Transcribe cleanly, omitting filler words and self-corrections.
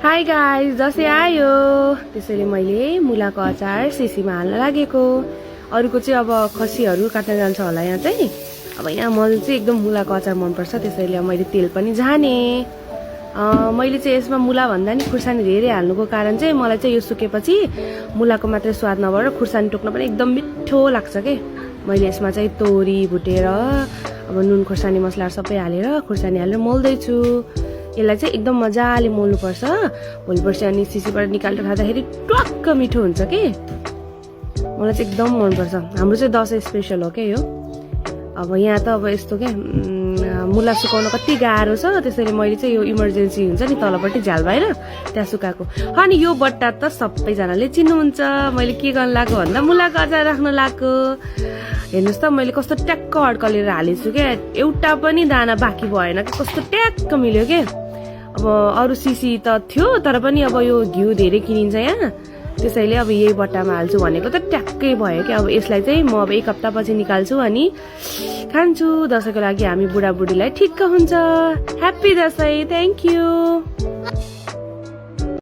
High guys, Dashain आयो त्यसैले मैले मुलाको अचार सिसीमा हाल्न लागेको। अरूको चाहिँ अब खसीहरू काट्न जान्छ होला यहाँ चाहिँ। अब यहाँ मलाई चाहिँ एकदम मुलाको अचार मनपर्छ, त्यसैले मैले तेल पनि झाने। मैले चाहिँ यसमा मुला भन्दा नि खुर्सानी धेरै हाल्नुको कारण चाहिँ मलाई चाहिँ यो सुकेपछि मुलाको मात्रै स्वाद नभएर खुर्सानी टोक्न पनि एकदम मिठो लाग्छ के। मैले यसमा चाहिँ तोरी भुटेर अब नुन खोर्सानी मसलाहरू सबै हालेर खुर्सानी हालेर मोल्दैछु। यसलाई चाहिँ एकदम मजाले मोल्नुपर्छ। भोलिपर्सि अनि सिसीबाट निकालेर खाँदाखेरि टक्क मिठो हुन्छ कि। मलाई चाहिँ एकदम मनपर्छ। हाम्रो चाहिँ दसैँ स्पेसल हो क्या यो। अब यहाँ त अब यस्तो क्या मुला सुकाउन कति गाह्रो छ, त्यसैले मैले चाहिँ यो इमर्जेन्सी हुन्छ नि तलपट्टि झ्याल बाहिर त्यहाँ सुकाएको। अनि यो बट्टा त सबैजनाले चिन्नुहुन्छ। मैले के गर्न लाग्यो भन्दा मुलाको अचार राख्न लाग्यो। हेर्नुहोस् त मैले कस्तो ट्याक्क अड्कलेर हालेछु क्या, एउटा पनि दाना बाँकी भएन कि, कस्तो ट्याक्क मिल्यो के। अब अरू सिसी त थियो तर पनि अब यो घिउ धेरै किनिन्छ यहाँ, त्यसैले अब यही बट्टामा हाल्छु भनेको त ट्याक्कै भयो क्या। अब यसलाई चाहिँ म अब 1 हप्तापछि निकाल्छु अनि खान्छु। दसैँको लागि हामी बुढाबुढीलाई ठिक्क हुन्छ। Happy Dashain, thank you.